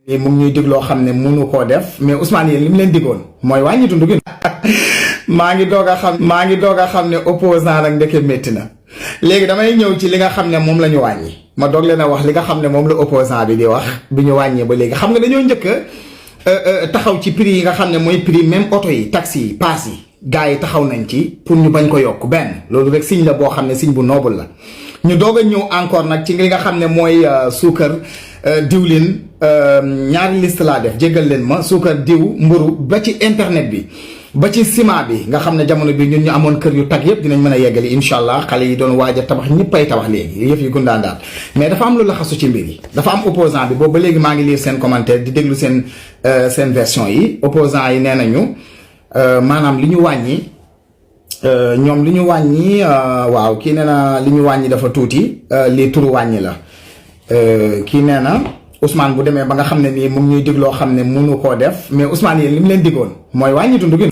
mu ngi ñuy dig loo xam ne mënu koo def mais Ousmane yéen li mu leen digoon mooy wàññi dund gi. maa ngi doog a xam ne opposant nag ndeke métti na léegi damay ñëw ci li nga xam ne moom la ñu wàññi ma doog leen a wax li nga xam ne moom la opposant bi di wax bi ñu wàññee ba léegi xam nga dañoo njëkk taxaw ci prix yi nga xam ne mooy prix même oto yi taxi yi paas yi gars yi taxaw nañ ci pour ñu bañ ko yokk benn loolu rek signe la boo xam ne signe bu noble la ñu doog a ñëw encore nag ci li nga xam ne mooy suukar diwlin ñaari liste laa def jéggal leen ma suukar diw mburu ba ci internet bi ba ci ciment bi nga xam ne jamono bi ñun ñu amoon kër yu tag yëpp dinañ mën a yeggali incha allah xale yi doon waaj a tabax ñëppay tabax léegi yëf yi gundaan daal mais dafa am lu la xasu ci mbir yi dafa am opposant bi boobu ba léegi maa ngi lire seen commentaire di déglu seen version yi opposant yi nee nañu maanaam li ñu wàññi ñoom li ñu wàññi waaw kii nee na li ñu wàññi dafa tuuti lii turu wàññi la kii nee na Ousmane bu demee ba nga xam ne nii mu ngi ñuy dig loo xam ne mënu koo def mais Ousmane yéen li mu leen digoon mooy wàññi dund gi